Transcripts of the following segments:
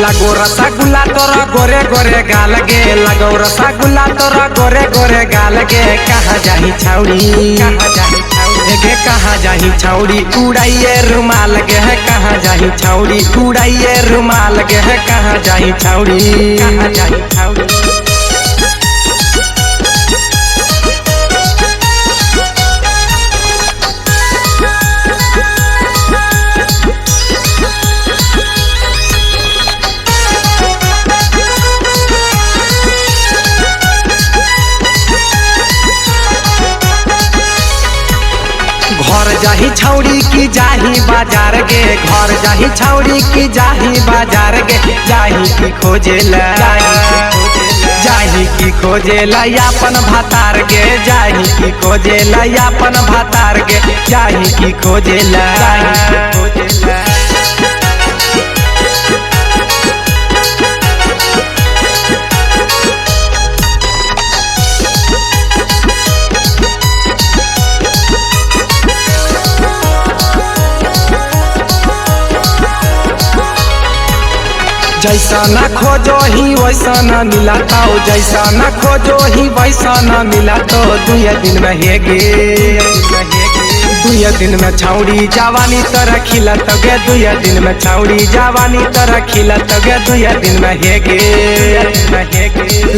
लगो रसगुल्ला तोरा गोरे गोरे गाल गे, लगो रसगुल्ला तोरा गोरे गोरे गाल गे। कहाँ जाही छौड़ी, कहाँ जाही छौड़ी गे, कहाँ जाही छौड़ी उड़ाइए रुमाल गे। कहाँ जाही छौड़ी उड़ाइए रुमाल गे, कहाँ जाही छौड़ी, कहाँ जाही छौड़ी। घर जाही छौड़ी की जाही बाजार गे, घर जाही छौड़ी की जाही बाजार गे। जाही की खोजेला, जाही की खोजेला अपन भातार गे, जाही की खोजेला अपन भातार गे, जाही की खोजेला, जाही की खोजेला। जैसा न खोजो ही वैसा न मिला तो, जैसा न खोजो ही वैसा न मिला तो। दुए दिन में हेगे, दुए दिन में छौड़ी जवानी तोरा खिलत गे, दुए दिन में छौड़ी जवानी तोरा खिलत गे, दुए दिन में हेगे।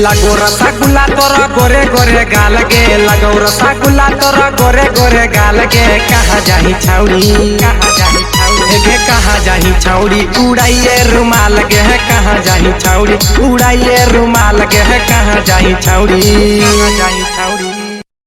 लगो रसगुल्ला तोरा गोरे गोरे गाल गे, लगो रसगुल्ला तोरा गोरे गोरे गाल गे। कहाँ जाही छौड़ी, कहाँ जाही छौड़ी गे, कहाँ जाही छौड़ी उड़ाइए रुमाल गे। कहाँ जाही छौड़ी उड़ाइए रुमाल गे, कहाँ जाही छौड़ी, कहाँ जाही।